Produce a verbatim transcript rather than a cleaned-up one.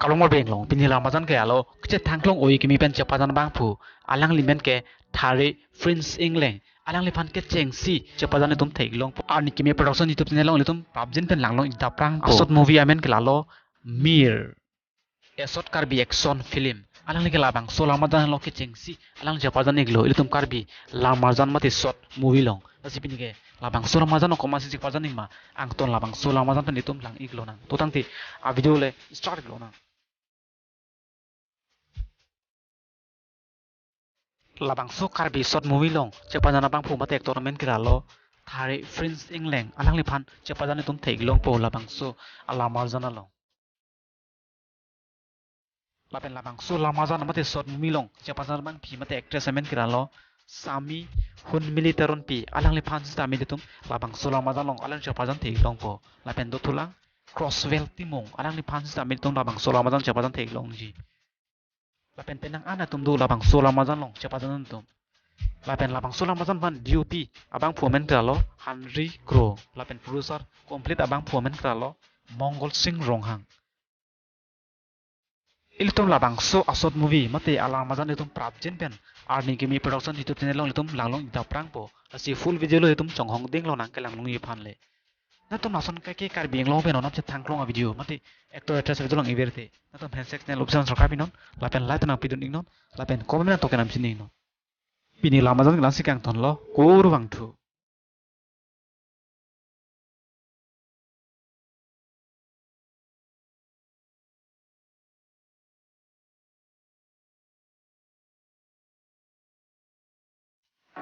Arlong Marbeng along pini Lamajan ke alo kechethangklong oi kimi pen chepajan abangphu, alangli men ke Thare Prince Engleng, alangliphan kechengsi chepajan itum theklongpo. Arni Kimi Production YouTube channel along ilitum prapjin pen langlong ik daprangpo. Asot movie amen ke lalo Mir. Asot Karbi action film. Alangli ke labangso Lamajan along kechengsi alang chepajan iklo ilitum Karbi Lamajan mate short movie along. Lasi pini ke labangso Lamajan along komatsi chepajan ik ma, angton labangso Lamajan pen itum lang ik lonang. To tangte a video le start ik lonang. Labangso Karbi short movie along chepajan abangphu mate actor amen ke lalo Thare Prince Engleng, alangliphan chepajan itum theklongpo labangso a Lamajan along. Lapen labangso Lamajan mate short movie along chepajan abangpi mate actress amen ke lalo Sami Hunmili Teronpi, alangliphan sitame ilitum labangso Lamajan along alang chepajan theklongpo. Lapen dothulang Crosswell Timung, alangliphan sitame ilitum labangso Lamajan chepajan theklongji. Lapen penang an atum do labangso Lamajan along chepajan atum. Lapen labangso Lamajan aphan D O P abangphu amen ke lalo Henry Kro. Lapen producer complete abangphu amen ke lalo Mongol Sing Ronghang. Ilitum labangso a short movie mate a Lamajan itum prapjin pen Arni Kimi Production YouTube channel along ilitum langlong ik daprangpo. Lasi full video lo itum chonghong ding lonang kelanglongji aphan le. Nangtum lason kaike Karbi Anglong pen onam chethangklong a video mate actor actress video lang iberthe, nangtum handshake channel option subscribe iknon, lapen like nangpidun iknon, lapen comment nangtoke nangpidun iknon. Pini Lamajan ke la-ansi kangtonlo, kurvangthu.